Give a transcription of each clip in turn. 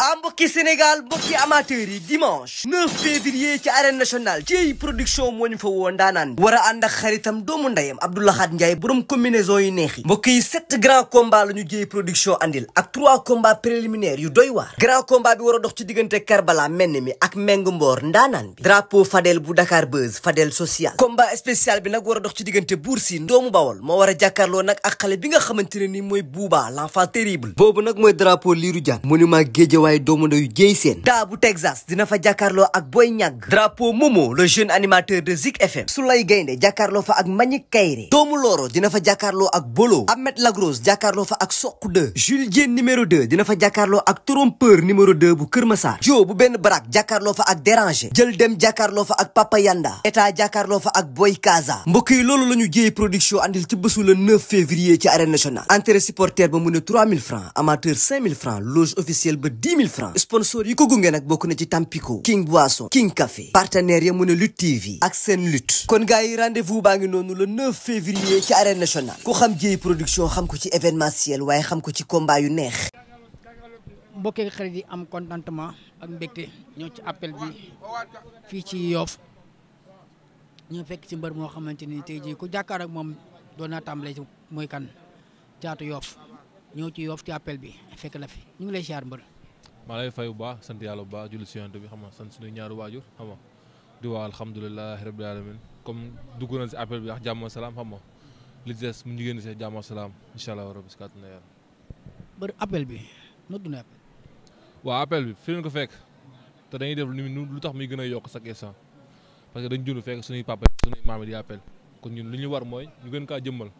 mbokki Sénégal mbokki amateurs yi dimanche 9 février ci arène nationale Dieye production moo ñu fa woo ndaanaan bi war a ànd ak xaritam doomu ndeyam Abdou Lahad Ndiaye borom combinaison yu neex yi mbokk yi 7 grands combats la ñu Dieye production andil ak 3 combats préliminaires yu doy waar grand combat bi war a dox ci diggante Karbala menn mi ak Meng Mboor ndaanaan bi drapeau Fadel bu Dakar Buzz Fadel social combat spécial bi nag war a dox ci diggante Bour Sine doomu Bawol moo war a jàkkaarloo nag ak xale bi nga xamante ne ni mooy Bouba l'enfant terrible boobu nag mooy drapeau Lirou Diane monument Guédiawaye waaye doomu ndeyu Dieye Sène daa bu Texas dina fa jàkkaarloo ak Boy Niang drapeau Momo le jeune animateur de Zik FM Soulay Gaynde jàkkaarloo fa ak Mbagnick Kaïré doomu Loro dina fa jàkkaarloo ak Bolo Ahmed Lagros jàkkaarloo fa ak Sokh 2 Jules Diène numéro 2 dina fa jàkkaarloo ak Trompeur numéro 2 bu Kër Massar Jo bu benn barak jàkkaarloo fa ak Déranger jël dem jàkkaarloo fa ak Papa Yanda État jàkkaarloo fa ak Boy Kaza mbokk yi loolu la ñu Dieye production andil ci bésu le 9 février ci arène nationale entrée supporter ba mu ne 3000 francs amateur 5000 francs loge officielle ba 10 000 francs sponsor yi ko gunge nag bokk na ci Tampico King Boisson King Café partenaire ya mu ne Lutte TV ak seen lutte kon gars yi rendez-vous baa ngi noonu le 9 février ci arène nationale ku xam Dieye production xam ko ci événementiel waaye xam ko ci combat yu neex mbokkee xarit yi am contentement ak mbégte ñoo ci appel bi fii ci Yoff ñoo fekk ci mbër moo xamante ni tey jii ku jàkkaar ak moom doon naa tàmbalee ci mooy kan Caatu Yoff ñëw ci Yoff ci appel bi fekk la fi ñu ngi lay siyaar mbër. maa lay fay bu baax sant yàlla bu baax julli si yonent bi xam nga sant suñu ñaari waajur xam nga di wax alhamdulilah rabbil alamin comme dugg na si appel bi ak jàmm salaam xam nga li des mu jigéen si jàmm salaam incha allah rabbi si kàttan na yàlla. mbër appel bi noo dundee appel. waaw appel bi fi leen ko fekk te dañuy def lu tax muy gën a yokk chaque instant parce que dañ dund fekk suñuy papa suñuy maam di appel kon ñun lu ñu war mooy ñu gën kaa jëmmal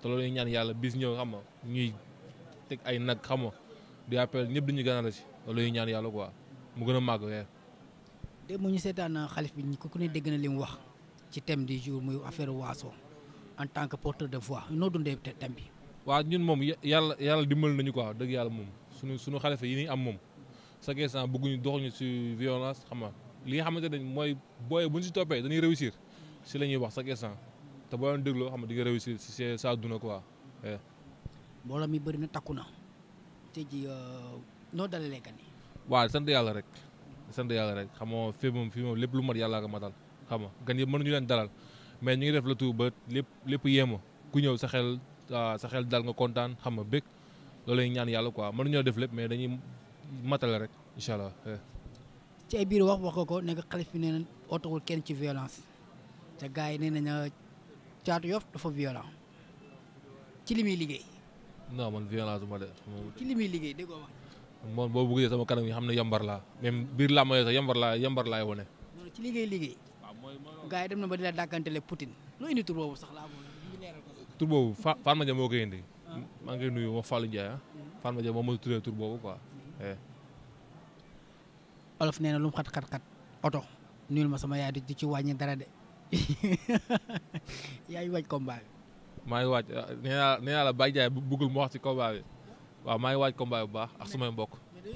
te loolu ñaan yàlla bis ñëw xam nga ñuy teg ay nag xam nga di appel ñëpp dañuy gën a la si loolu ñuy ñaan yàlla quoi mu gën a màgg weer. démb ñu seetaan xalif bi ku ne dégg na li mu wax ci thème du jour muy affaire waaso en tant que porteur de voix noo dundee thème bi. waaw ñun moom yàlla dimbal nañu quoi dëgg yàlla moom suñu xalifa yi ni am moom chaque instant bëgguñu doxuñu si violence xam nga li nga xamante ne mooy booy bu ñu si toppee dañuy réussir si la ñuy wax chaque instant te boo leen dégloo xam nga di nga réussir si sa duna quoi. mbooloo mi bëri na takku na tey jii noo dalalee gan yi. waaw sant yàlla rek xam nga fii moom lépp lu mat yàlla nga matal xam nga gan yëpp mënuñu leen dalal mais ñu ngi def la tout ba lépp yéema ku ñëw sa xel dal nga kontaan xam nga bëgg loolu la ñuy ñaan yàlla quoi mënuñoo def lépp mais dañuy matale rek incha allah. ci ay biir wax ko nekk xalif bi nee na ootawul kenn ci violence te gars yi nee nañ Caatu Yoff dafa violent ci li muy liggéey. non man violence bu ma de. ci li muy liggéey déggoo wax. moom boo bëggee sama kanam yi xam ne yambar laa même biir laa ma sax yambar laay wane. non ci liggéey. waaw mooy gars yi dem na ba di la dàkkantele Poutine loo indi tur boobu sax laa moom ñu leeral ko. tur boobu Fatma Dia moo koy indi. maa ngi nuyu ma Fallou Ndiaye ah. Fatma Dia moom moo tuddee tur boobu quoi. Olof nee na lu mu xat oto nuyul ma sama yaay di ci wàññi dara de yaa ngi waaj combat bi. maa ngi waaj nee naa la Baye Ndiaye bëggul mu wax ci combat bi waaw maa ngi waaj combat bu baax ak sumay mbokk.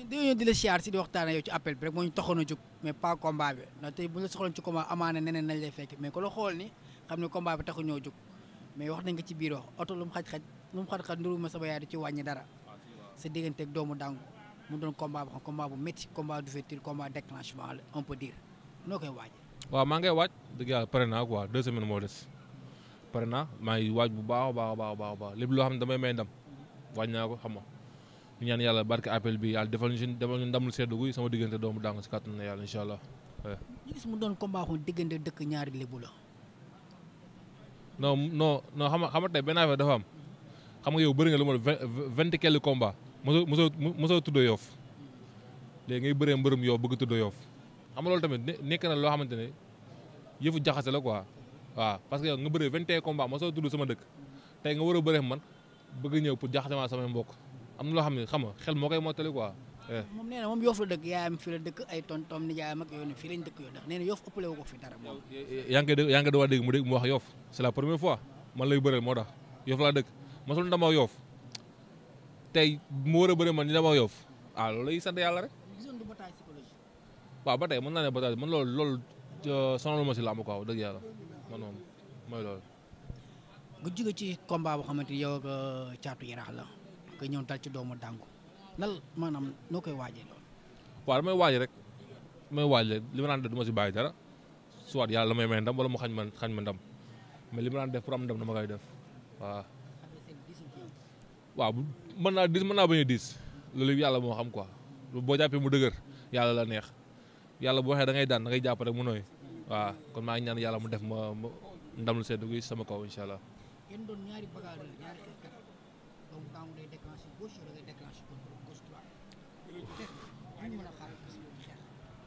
dañoo ñëw di la siyaar si di waxtaan yow ci appel bi rek moo ñu taxoon a jóg mais pas combat bi ndax tey bu la soxloon ci combat amaana neneen nañ lay fekk mais ku la xool ni xam ne combat bi taxu ñoo jóg mais wax nañ ko ci biir wax oto lu mu xat nduru ma sama yaay di ci wàññi dara sa diggante ak doomu dangu mu doon combat bu xam combat bu métti combat d'ouverture combat déclenchement on peut dire noo koy waaj. waaw maa ngay waaj dëgg yàlla pare naa quoi 2 semaines moo des pare naa maa ngi waaj bu baax a baax lépp loo xam ne damay may ndam waaj naa ko xam nga ñu ñaan yàlla barke appel bi yàlla defal ñu ndam lu seddu guy sama diggante doomu dàng si kàttan na yàlla incha allah. ñu gis mu doon combat xu diggante dëkk ñaari lébu la. non xam nga tey benn affaire dafa am xam nga yow bëri nga lu ma 20 quelques combat mosoo tudd Yoff léegi ngay bëree mbërëm yow bëgg tudd Yoff xam nga loolu tamit nekk na loo xamante ne yëfu jaxase la quoi waaw parce que yow nga bëree 21 combat mosoo tudd sama dëkk tey nga war a bëree man bëgg ñëw pour jaxase ma samay mbokk am na loo xam ne xam nga xel moo koy mottali quoi. moom nee na moom Yoff la dëkk yaayam fi la dëkk ay tontom nijaayam ak yooyu fii lañ dëkk yoo ndax nee na Yoff ëppale wu ko fi dara moom. yaa ngi doon dégg mu wax Yoff c'est la première fois man lay bëreel moo tax Yoff laa dëkk mosul ndama Yoff tey mu war a bëre man ñu dama Yoff loolu lay sant yàlla rek. gisoon du bataille psychologique. waaw ba tey mën naa ne bataille man loolu sonal ma si làmb quoi dëgg yàlla man moom mooy loolu. nga jóge ci combat boo xamante ni yow ak Caatu Yaraax la nga ñëw dal ci doomu dàngu lan maanaam noo koy waajee loolu. waaw damay waaj rek li ma naan def du ma si bàyyi dara soit yàlla may ndam wala mu xañ ma ndam mais li ma naan def pour am ndam dama koy def waaw. waaw mën naa diis mën naa bañ a diis loolu yàlla moo xam quoi boo jàppee mu dëgër yàlla la neex yàlla boo waxee da ngay daan da ngay jàpp rek mu nooy waaw kon maa ngi ñaan yàlla mu def ma ndam lu sedd gi sama kaw incha allah. ngeen doon ñaari bagages ñaari xeexkat donc Dangu day déclenché gauche wala day déclenché gauche droite ñu mën a xaar xeex.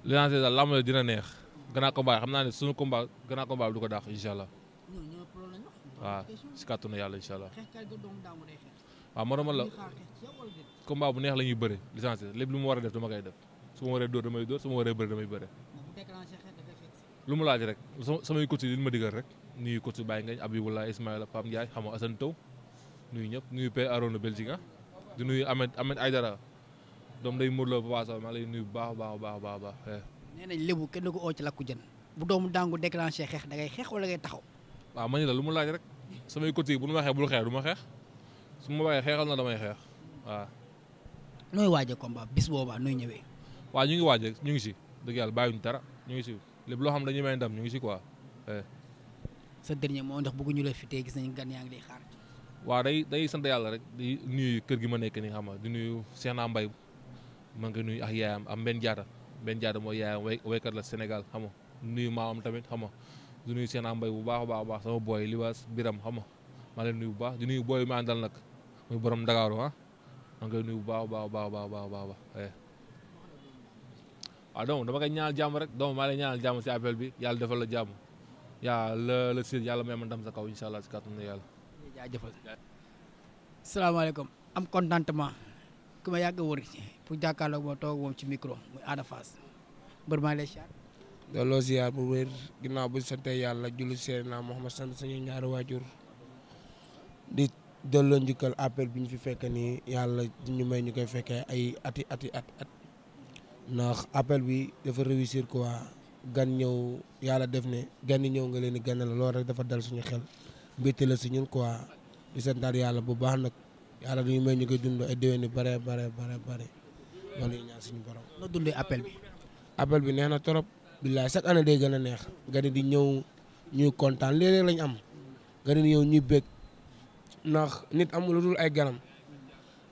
li naan daal lamb dina neex gannaaw combat xam naa ne sunu combat gannaaw combat bi du ko daax incha allah. ñoo pro lañ wax. waaw si kàttanu yàlla incha allah. xeexkat ga doomu Dangu day xeex. waaw moo dama la combat bu neex la ñuy bëre licencié lépp lu mu war a def dama koy def su ma waree dóor damay dóor su ma waree bëre damay bëre. lu mu laaj rek samay coach yi li ma digal rek nuyu coach Baye Ngagne Abibullah Ismaïla Pam Ndiaye xam nga Assane Taw nuyu ñëpp nuyu Père Arona Belgique di nuyu Ahmed Aïdara doom day Mourlo Papa Sow maa lay nuyu bu baax a baax. nee nañ lébu kenn du ko oo ci lakku jën bu doomu Dangu déclenché xeex da ngay xeex wala ngay taxaw. waaw ma ne la lu mu laaj rek samay coach yi bu nu waxee bul xeex du ma xeex su ma waxee xeexal na damay xeex waaw. nooy waajee combat bis boobaa nooy ñëwee. waaw ñu ngi waajee ñu ngi si dëgg yàlla bàyyuñu dara ñu ngi si lépp loo xam dañuy may ndam ñu ngi si quoi. sa dernier moo ndax bëgguñu la fi tey gis nañu gan yaa ngi lay xaar. waaw day sant yàlla rek di nuyu kër gi ma nekk nii xam nga di nuyu Cheikh Mbaye ma ngi koy nuyu ak yaayam am Mbène Diatta mooy yaayam waykat la Sénégal xam nga nuyu maamam tamit xam nga di nuyu Cheikh Mbaye bu baax a baax sama boy Libaas Biram xam nga maa leen nuyu bu baax di nuyu boy mi àndal nag muy borom Ndakaaru maa ngi koy nuyu bu baax waaw donc dama koy ñaanal jàmm rek donc maa lay ñaanal jàmm si appel bi yàlla defal la jàmm yaa la si yàlla may ma ndam sa kaw incha allah si kàttanu yàlla. jaajëfal. salaamaaleykum am contentement ku ma yàgg a wër pour jàkkaarloog ma toog moom ci micro muy Ada Fass mbër maa lay siyaar. looloo ziar bu wér ginnaaw bu sante yàlla julli Seydina Muhammad sant suñu ñaari waajur di delloo njukkal appel bi ñu fi fekk nii yàlla ñu may ñu koy fekkee ay at ndax appel bi dafa réussir quoi gan ñëw yàlla def ne gan ñëw nga leen di ganal loolu rek dafa dal suñu xel mbétti la si ñun quoi di santaat yàlla bu baax nag yàlla dañu may ñu koy dund ay déwén yu bare loolu ñaan suñu borom. noo dundee appel bi. appel bi neex na trop billaay chaque année day gën a neex gan di ñëw ñuy kontaan léeg-léeg lañ am gan di ñëw ñuy bég ndax nit amul lu dul ay ganam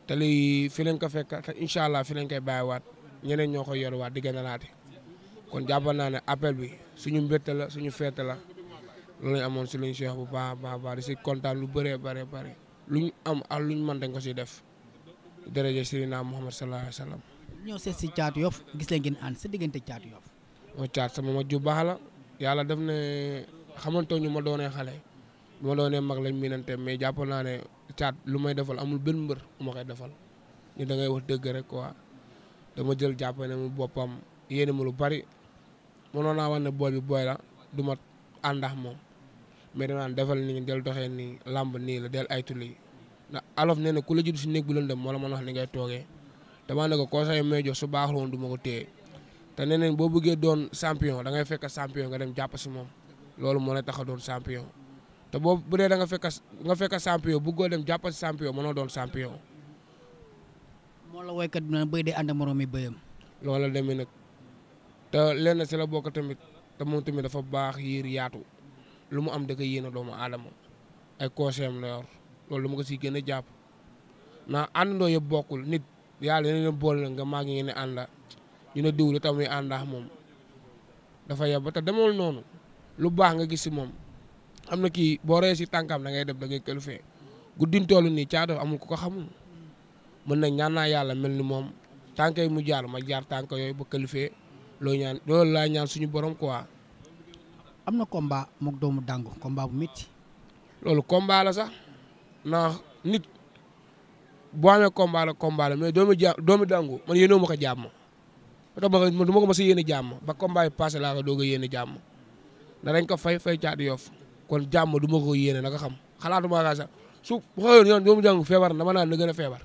te lii fi leen ko fekk te incha allah fi leen koy bàyyiwaat ñeneen ñoo koy yoruwaat di gën a laate kon jàppal naa ne appel bi suñu mbégte la suñu feete la loolu lañ amoon si luñ si wax bu baax di si kontaan lu bëree bare luñ am ak luñ mën dañ ko si def dërëjë Seydina Muhammad sallallahu alayhi wa sallam. ñëw seet si Caatu Yoff gis leen ngeen ànd sa diggante Caatu Yoff. moo caat sama mag ju baax la yàlla def ne xamante ñu ma doonee xale bu ma doonee mag lañ miinante mais jàppal naa ne caat lu may defal amul benn mbër bu ma koy defal ni da ngay wax dëgg rek quoi dama jël jàpp ne mu boppam yéene ma lu bari mënoon naa wax ne booy bi booy la du ma àndax moom mais danaan defal nii del doxee nii làmb nii la del aytu lii ndax alof nee na ku la judd si néeg bu lëndëm moo la mën wax ni ngay toogee damaa ne ko conseil may jox su baaxul woon du ma ko téye te nee nañ boo bëggee doon champion da ngay fekk champion nga dem jàpp si moom loolu moo lay tax a doon champion te boo bu dee da nga fekk champion bëggoo dem jàpp si champion mënoo doon champion. moo la woykat bi naan bëy day ànd moroom mi bëyam. loolu la demee nag te lenn si la bokk tamit te moom tamit dafa baax yiir yaatu lu mu am da koy yéene doomu aadama ay conseils la yor loolu dama ko siy gën a jàpp ndax àndandoo yëpp bokkul nit yàlla yeneen boole nga maa ngi ngeen di ànda ñu ne diw lu tax muy àndaax moom dafa yeb ba te demool noonu lu baax nga gis si moom am na kii boo ree si tànkam da ngay def da ngay qualifié guddin toll nii Caatu amul ku ko xamul mën nañ ñaan naa yàlla mel ni moom tànk yi mu jaar ma jaar tànk yooyu ba qualifié loolu laa ñaan suñu borom quoi. am na combat mook doomu Dangu combat bu métti. loolu combat la sax ndax nit boo amee combat la mais doomu Dangu man yéenoo ma ko jàmm ba tax ma du ma ko mos a yéene jàmm ba combat yi passé laa ko doog a yéene jàmm da dañ ko fay Caatu Yoff kon jàmm du ma ko yéene na nga xam xalaatuma ka sax su xëyoon yoon doomu Dangu feebar na dama naan na gën a feebar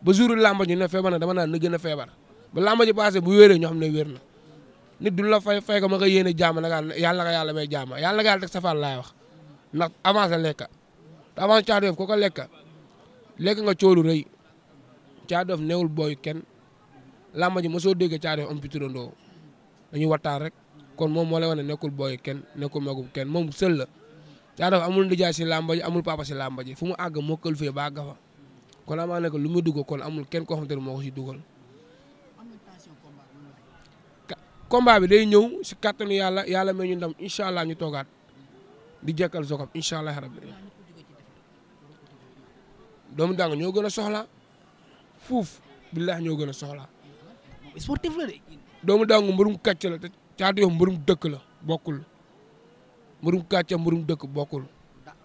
ba jour làmba ñu ne feebar na dama naan na gën a feebar ba làmba ji passé bu wéeree ñoo xam ne wér na nit du la fay ko ma ko yéene jàmm nag yàlla na ko yàlla may jàmm yàlla na ko yàlla teg safaan laay wax ndax avancé lekka te avant Caatu Yoff ko lekk nga coolu rëy Caatu Yoff newul booy kenn làmb ji mosoo déggee Caatu Yoff am fi turandoo dañuy waxtaan rek kon moom moo lay wane nekkul booy kenn nekkul magum kenn moom seul la Caatu Yoff amul ndijaay si làmb ji amul papa si làmb ji fu mu àgg moo kël fee ba àgg fa kon amaa ne lu mu dugg kon amul kenn koo xamante ne moo ko si dugal. combat bi day ñëw si kàttanu yàlla may ñu ndam incha allah ñu toogaat di jekkal Sokab incha allah rabbi Doomu Dangu ñoo gën a soxla fuuf billahi ñoo gën a soxla. sportif la de. Doomu Dangu mbërum kàcc la te Caatu Yoff mbërum dëkk la bokkul mbërum kàcc mbërum dëkk bokkul.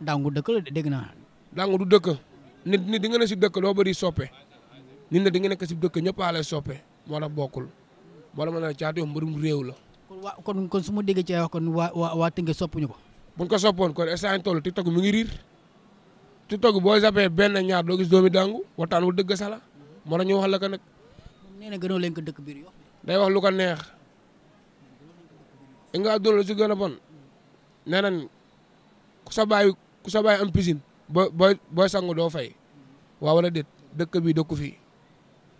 Dangu dëkk la de dégg naa. Dangu du dëkk nit di nga ne si dëkk doo bëri soppe nit na di nga nekk si dëkk ñëpp a lay soppe moo tax bokkul moo tax ma ne Caatu Yoff mbërum réew la. kon su ma déggee ci wax kon waa Tëngéej soppuñu ko. buñ ko soppoon kon instant yii toll TikTok mi ngi riir TikTok boo zappee benn ñaar doo gis Doomu Dangu waxtaan wu dëgg sala moo tax ñu wax la ko nag. moom nee na gënoo leen ko dëkk biir Yoff. day wax lu ko neex nga doon la si gën a bon nee nañ ku sa baay am piscine booy sangu doo fay waaw wala déet dëkk bi dëkku fii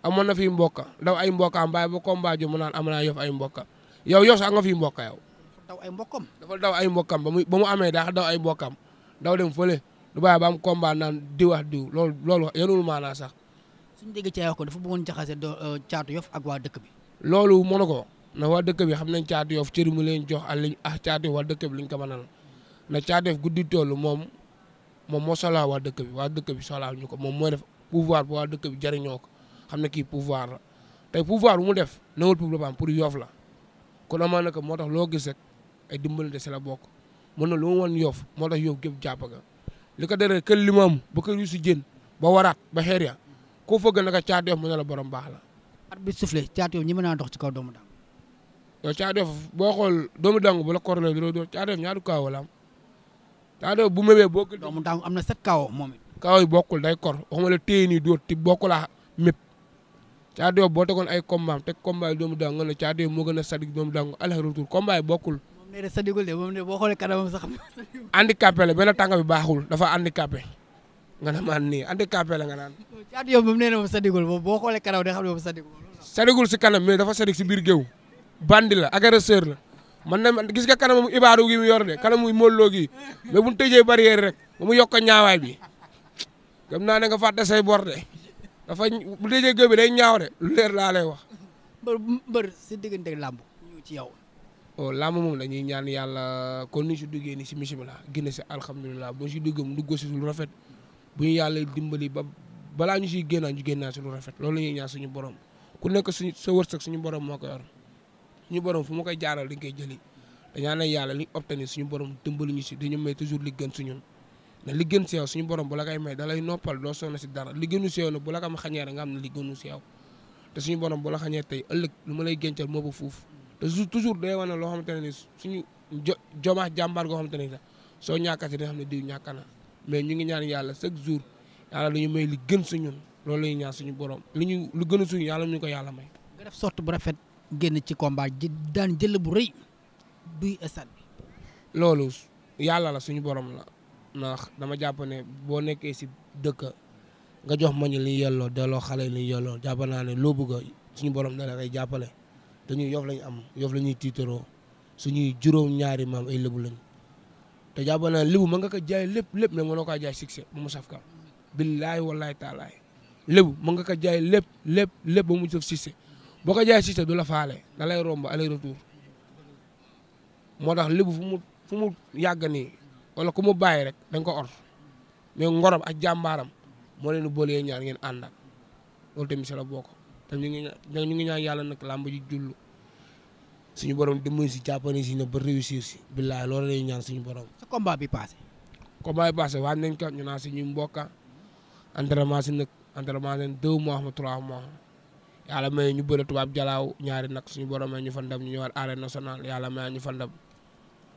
amoon na fi mbokka daw ay mbokkaam bàyyi ba combat jo mu naan am naa Yoff ay mbokka yow sax nga fi mbokka yow. daw ay mbokkam. dafa daw ay mbokkam ba mu amee daa daw ay mbokkam daw dem fële du bàyyi ba am combat naan diw ak diw loolu yenul maanaa sax. suñu déggee ci wax ko dafa bëggoon jaxase Caatu Yoff ak waa dëkk bi. loolu mënu ko na waa dëkk bi xam nañ Caatu Yoff cëri mu leen jox Caatu Yoff waa dëkk bi liñ ko mënal na Caatu Yoff guddi toll moom moo soxlaa waa dëkk bi soxlaa ñu ko moom mooy def pouvoir bu waa dëkk bi jëriñoo ko xam ne kii pouvoir la tey pouvoir bu mu def nawul pour Yoff la kon amaa na ko moo tax loo gis rek ay dimbalante si la bokk mën na lu mu wan Yoff moo tax Yoff gépp jàpp ga li ko deree kër limam ba kër yu si jën ba waraat ba xeer ya koo fëgg naka Caatu Yoff mu ne la borom baax la. at bi soufflé Caatu Yoff ñi mën naa dox ci kaw Doomu Dangu. yow Caatu Yoff boo xool Doomu Dangu bu la korlee doo Caatu Yoff ñaari kaaw la am Caatu Yoff bu mébee bokkul. Doomu Dangu am na 7 kaaw moom it. kaaw yi bokkul day kor waxuma la téye nii dóor ti bokkul a mépp Caatu Yoff boo tegoon ay combat teg combat yi Doomu Dangu nga ne Caatu Yoff moo gën a sadik Doomu Dangu aller retour combat yi bokkul. moom nee na sadigul de moom ne boo xoolee kanamam sax. handicapé la benn tànk bi baaxul dafa handicapé nga ne maan nii handicapé la nga naan. Caatu Yoff moom nee na moom sadigul boo xoolee kanam de xam ne moom sadigul. sadigul si kanam mais dafa sadik si biir géew bandi la agresseur la man gis nga kanam Ibaaru gi mu yor de kanam muy Modou Lo gi mais bu ñu tëjee barrière rek ba mu yokk ñaawaay bi gëm naa ne nga fàtte say bor de dafa bu tëjee géew bi day ñaaw de lu leer laa lay wax. mbër si diggante làmb ñu ci yow. làmb moom dañuy ñaan yàlla kon ni si duggee ni si bismillah génne si alhamdulilah bu ñu si duggee mu duggoo si lu rafet bu ñu yàlla dimbali ba balaa ñu siy génnaa ñu génnaa si lu rafet loolu la ñuy ñaan suñu borom ku nekk sa wërsëg suñu borom moo ko yor suñu borom fu mu koy jaaral dañ koy jëli dañaa ne yàlla li obtenir suñu borom dimbali ñu si dañu may toujours li gën si ñun ne li gën si yow suñu borom bu la koy may da lay noppal doo sonn si dara li gënu si yow nag bu la ko xañee rek nga am ne li gënu si yow te suñu borom bu la xañee tey ëllëg lu ma lay géncal moo ba fuuf te toujours day wane loo xamante ne ni suñu jomaax jàmbaar goo xamante ne sax soo ñàkkati da nga xam ne diw ñàkk na mais ñu ngi ñaan yàlla chaque jour yàlla dañu may li gën su ñun loolu la ñuy ñaan suñu borom lu gën a suñu yàlla ñu ko yàlla may. nga def sorte bu rafet génn ci combat ji daan jël bu rëy duy stade bi. loolu yàlla la suñu borom la ndax dama jàpp ne boo nekkee si dëkk nga jox ma ñu li yelloo delloo xale li yelloo jàpp naa ne loo bëgg suñu borom da la koy jàppale te ñun Yoff lañu am Yoff la ñuy tiitaroo suñuy juróom-ñaari maam ay lébu lañ te jàpp naa ne lébu mën nga ko jaay lépp mais mënoo kaa jaay succès ba mu saf ka billaahi wallaahi taalaay lébu mën nga ko jaay lépp ba mu saf succès boo ko jaay succès du la faale da lay romb aller retour moo tax lébu fu mu yàgg nii wala ku mu bàyyi rek dañ ko or mais ngorom ak jàmbaaram moo leen di boolee ñaar ngeen ànd ak loolu tamit si la bokk te ñu ngi ñaan yàlla nag làmb ji jullu suñu borom dimbali si jàppani si ne ba réussir si billaay loolu lay ñaan suñu borom. sa combat bi passé. waaj nañ ko ñu naan suñu mbokka entraînement si nag entraînement seen 2 mois ma 3 mois yàlla may ñu bëre tubaab jalaaw ñaari nag suñu borom may ñu fa ndam ñu ñëwaat arène nationale yàlla may ñu fa ndam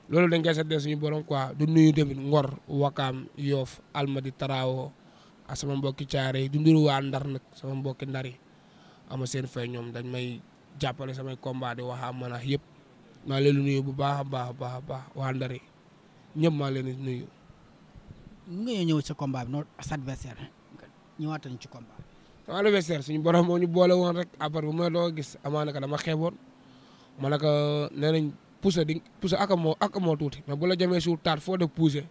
loolu dañ koy seddee suñu borom quoi du nuyu tamit Ngor Wakaam Yoff Almadi Taraawo ak sama mbokki caare yi du nduru waa Ndar nag sama mbokki Ndar yi ama seen fay ñoom dañ may jàppale samay combat di wax am mana yëpp maa leen nuyu bu baax a baax waa Ndar yi ñëpp maa leen di nuyu. mu nga ñëw sa combat bi noonu sa adversaire ñëwaat nañu ci combat. sama adversaire suñu borom moo ñu boole woon rek après bu ma doo gis amaana ka dama xeeboon ma ne ko nee nañ pousse ak moo tuuti mais bu la jamee suur taat foo def poussé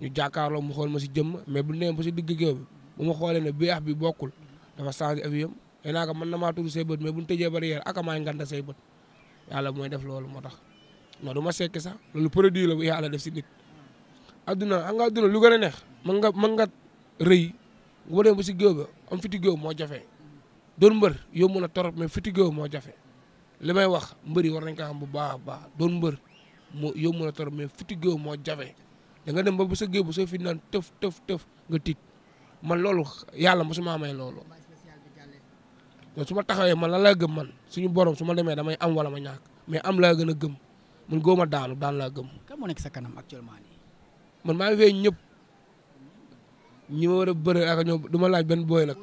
ñu jàkkaarloo mu xool ma si jëmm mais bu nee ba si digg géew bi bu ma xoolee ne biax bi bokkul dafa changé avion te naa ko mën na maa tudd say bët mais bu ñu tëjee barrière ak maay nganda say bët yàlla mooy def loolu moo tax non du ma sekki sax loolu produit la bu yàlla def si nit. adduna am nga adduna lu gën a neex mën nga rëy bu dem ba si géew ba am fiti géew moo jafe doon mbër yomb na torop mais fiti géew moo jafe li may wax mbër yi war nañ ko xam bu baax a baax doon mbër moo yomb na torop mais fiti géew moo jafe da nga dem ba sa géew ba soo fi naan tëf nga tiit man loolu yàlla mosuma may loolu. donc su ma taxawee man lan laa gëm man suñu borom su ma demee damay am wala ma ñàkk mais am laa gën a gëm man góoma daan laa gëm. kan moo nekk sa kanam actuellement nii. man maa ngi fay ñëpp ñi ma war a bëre ak ñoom du ma laaj benn booy nag.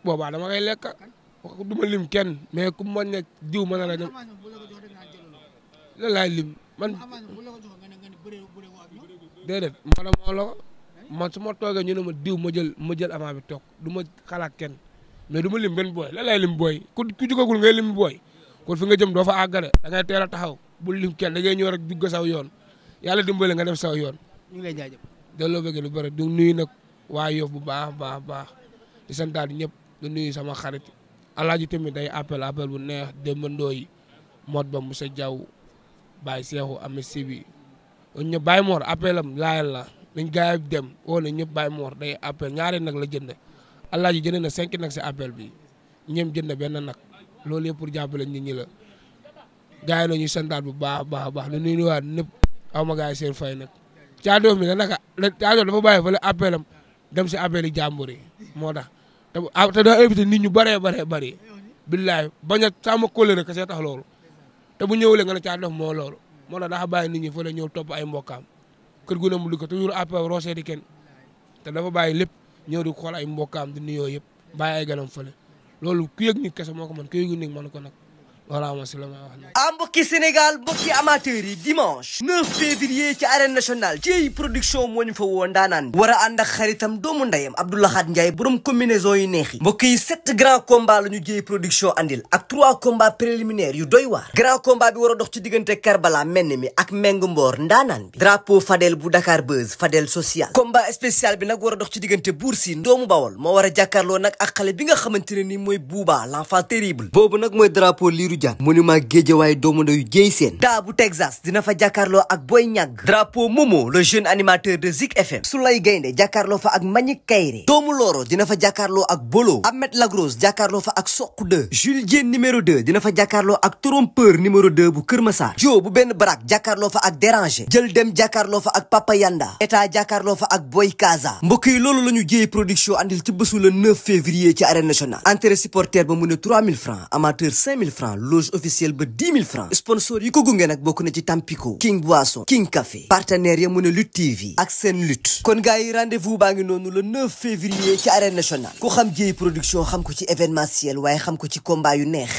boobaa dama koy lekk du ma lim kenn mais ku ma nekk diw ma ne la la laay lim man déedéet moo la ko man su ma toogee ñu ne ma diw ma jël avant bi toog du ma xalaat kenn mais du ma lim benn booy la lay lim booy ku jugagul ngay lim booy kon fi nga jëm doo fa àggale da ngay teel a taxaw bul lim kenn da ngay ñëw rek dugg saw yoon yàlla dimbale nga dem saw yoon. ñu ngi lay jaajëf. delloo bëgg lu bëri du nuyu nag waa Yoff bu baax di santaat ñëpp du nuyu sama xarit alaaji tamit day appel bu neex Demba Ndoye Mod ba Moussa Diaw Baye Cheikhou Ame Sibi ñëpp Baye Mor appelam laayal la nañ gaay dem woo na ñëpp Baye Mor day appel ñaari nag la jënd alaaji jënd na 5 nag si appel bi ñeem jënd benn nag loolu yëpp pour jàppale nit ñi la gars yi nañuy santaat bu baax nu nuyu waat ñëpp aw ma gars yi seen fay nag Thiadof mi danaka Thiadof dafa bàyyi fële appelam dem si appel yi jàmbur yi moo tax te daa invité nit ñu bëree billaay bañ a sama kóllëre rek see tax loolu te bu ñëwulee nga ne Thiadof moo loolu moo tax dafa bàyyi nit ñi fële ñëw topp ay mbokkaam kër gu ne mu dugg toujours appel roosee di kenn te dafa bàyyi lépp ñëw di xool ay mbokkaam di nuyoo yëpp bàyyi ay ganam fële loolu ku yëg nit kese moo ko mën ku yëgu nit mën ko nag voilà ma si la may wax. mbokki Sénégal mbokki amateurs yi dimanche 9 février ci arène nationale Dieye production moo ñu fa woo ndaanaan war a ànd ak xaritam doomu ndeyam Abdou Lahad Ndiaye borom combinaison yu neex yi mbokk yi 7 grands combats la ñu Dieye production andil ak 3 combats préliminaires yu doy waar grand combat bi war a dox ci diggante Karbala menn mi ak Meng Mboor ndaanaan bi drapeau Fadel bu Dakar Buzz Fadel social combat spécial bi nag war a dox ci diggante Bour Sine doomu Bawol moo war a jàkkaarloo nag ak xale bi nga xamante ne ni mooy Bouba l'enfant terrible boobu nag mooy drapeau Lirou Diane monument Guédiawaye doomu ndeyu Dieye Sène daa bu Texas dina fa jàkkaarloo ak Boy Niang drapeau Momo le jeune animateur de Zik FM Soulay Gaynde jàkkaarloo fa ak Mbagnick Kaïré doomu Loro dina fa jàkkaarloo ak Bolo Ahmed Lagros jàkkaarloo fa ak Sokh 2 Jules Diène numéro 2 dina fa jàkkaarloo ak Trompeur numéro 2 bu Kër Massar Jo bu benn barak jàkkaarloo fa ak Déranger jël dem jàkkaarloo fa ak Papa Yanda état jàkkaarloo fa ak Boy Kaza mbokk yi loolu la ñu Dieye production andil ci bésu le 9 février ci arène nationale entrée supporter ba mu ne 3000 francs amateur 5000 francs loge officielle ba 10 000 francs sponsor yi ko gunge nag bokk na ci Tampico King Boisson King Café partenaire ya mu ne Lutte TV ak seen lutte kon gars yi rendez-vous baa ngi noonu le 9 février ci arène nationale ku xam Dieye production xam ko ci événementiel waaye xam ko ci combat yu neex